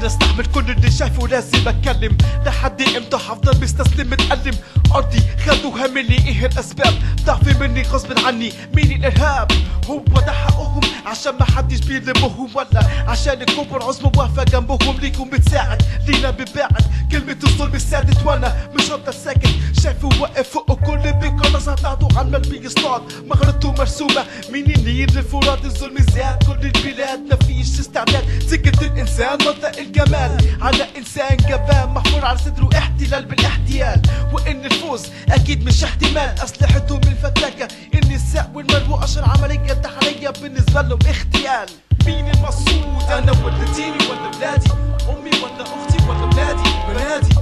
قادر استحمل كل اللي شايفه، لازم اتكلم. لحد امتى هفضل مستسلم متألم؟ ارضي خدوها مني، ايه الاسباب؟ ضعفي مني غصب عني، مين الارهاب؟ هو ده حقهم عشان ما حدش بيلمهم، ولا عشان الكبر عظمه واقفة جنبهم. ليكم بتساعد لينا بتباعد، كلمة الظلم سادت وانا مش هفضل ساكت. شايفه واقف فوق الكل بالقناصه بتاعته عمال بيصطاد، مغربته مرسومه من النيل للفرات. الظلم زاد كل البلاد، مفيش استعداد. سكة الانسان مبدأ الجمال، على انسان جبان محفور على صدره احتلال بالاحتيال، وان الفوز اكيد مش احتمال. اسلحتهم الفتاكة النساء والمال، واشهر عملية انتحارية بالنسبة لهم اغتيال. مين المقصود؟ انا ولا ديني ولا بلادي؟ امي ولا اختي ولا ولادي؟ بنادي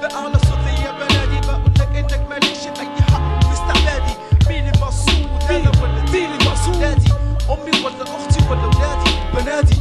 باعلى صوت يا بنادي، بقول لك انك مالكش اي حق في استعبادي. مين المقصود؟ انا ولا ديني المقصود؟ بلادي، امي ولا اختي ولا ولادي؟ بنادي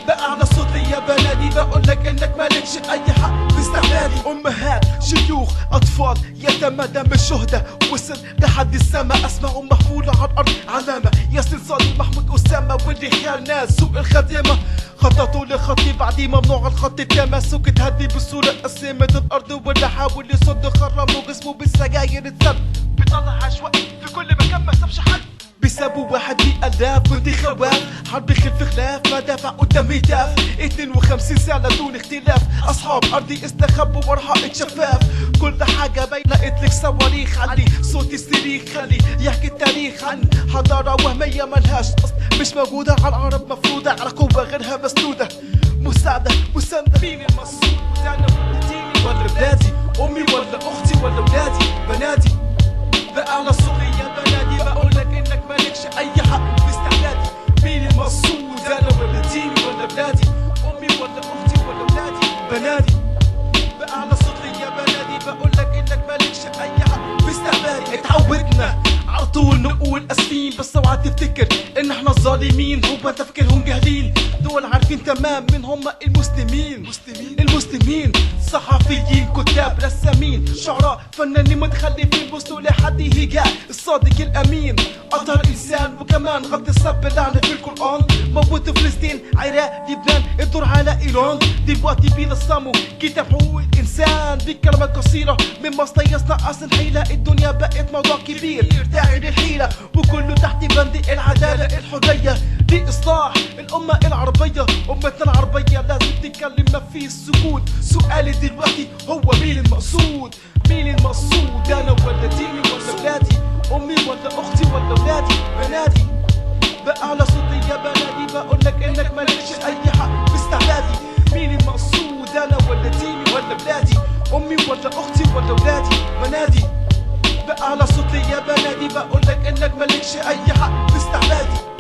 بأعلى صوت يا بلادي، بقول لك انك مالكش اي حق في استعبادي. امهات، شيوخ، اطفال، يتامى، دم الشهداء وصل لحد السما، اسمائهم محفورة على الارض علامة. ياسين صالح، محمود اسامة، واللي خان ناس سوء الخاتمة. خططوا لخطي بعدي ممنوع الخط، التماسك تهدي بالصورة قسمت الارض، واللي حاول يصد خرموا جسمه بالسجاير اتسد. بيطلع عشوائي في كل مكان ما سابش حد، بيسابوا واحد بألاف جندي خواف، حرب خلف خلاف ما دافع قدام هتاف. 52 سنة دون اختلاف، أصحاب أرضي استخبوا ورا حائط شفاف. كل حاجة باينة، لقيتلك صواريخ علي صوتي صريخ، خلي يحكي التاريخ عن حضارة وهمية ملهاش أصل، مش موجودة على العرب، مفروضة على قوة غيرها مسنودة. مساعدة مساندة. مين المقصود؟ أنا ولا ديني ولا بلادي؟ أمي ولا أختي ولا ولادي؟ بنادي بأعلى صوتي يا بلادي، بقول لك انك مالكش اي حق في استعبادي. مين المقصود؟ انا ولا ديني ولا بلادي؟ امي ولا اختي ولا ولادي؟ بنادي بأعلى صوتي يا بلادي، بقول لك انك مالكش اي حق في استعبادي. اتعودنا على طول نقول اسفين، بس اوعى تفتكر ان احنا الظالمين. هو تفكيرهم جاهلين، دول عارفين تمام من هم المسلمين. المسلمين صحفيين، كتاب، رسامين، شعراء، فنانين متخلفين، وصلوا لحد هجاء الصادق الامين، اطهر انسان، وكمان غض السب لعنة في القران. موتوا فلسطين، عراق، لبنان، الدور على ايران. دلوقتي بيلصموا كتاب حقوق الانسان بالكلمة القصيرة، مما استيصنا اصل حيله. الدنيا بقت موضوع كبير داعي للحيله، وكله تحت بند العدالة الحرية لإصلاح الأمة العربية. أمتنا العربية لازم تتكلم، مفيش سكوت. سؤالي دلوقتي هو مين المقصود؟ مين المقصود؟ أنا ولا ديني ولا بلادي؟ أمي ولا أختي ولا ولادي؟ بنادي بأعلى صوتي يا بلادي، بقول لك إنك مالكش أي حق في استعبادي. مين المقصود؟ أنا ولا ديني ولا بلادي؟ أمي ولا أختي ولا ولادي؟ بنادي بأعلى صوتي يا بلادي، بقول لك إنك مالكش أي حق في استعبادي.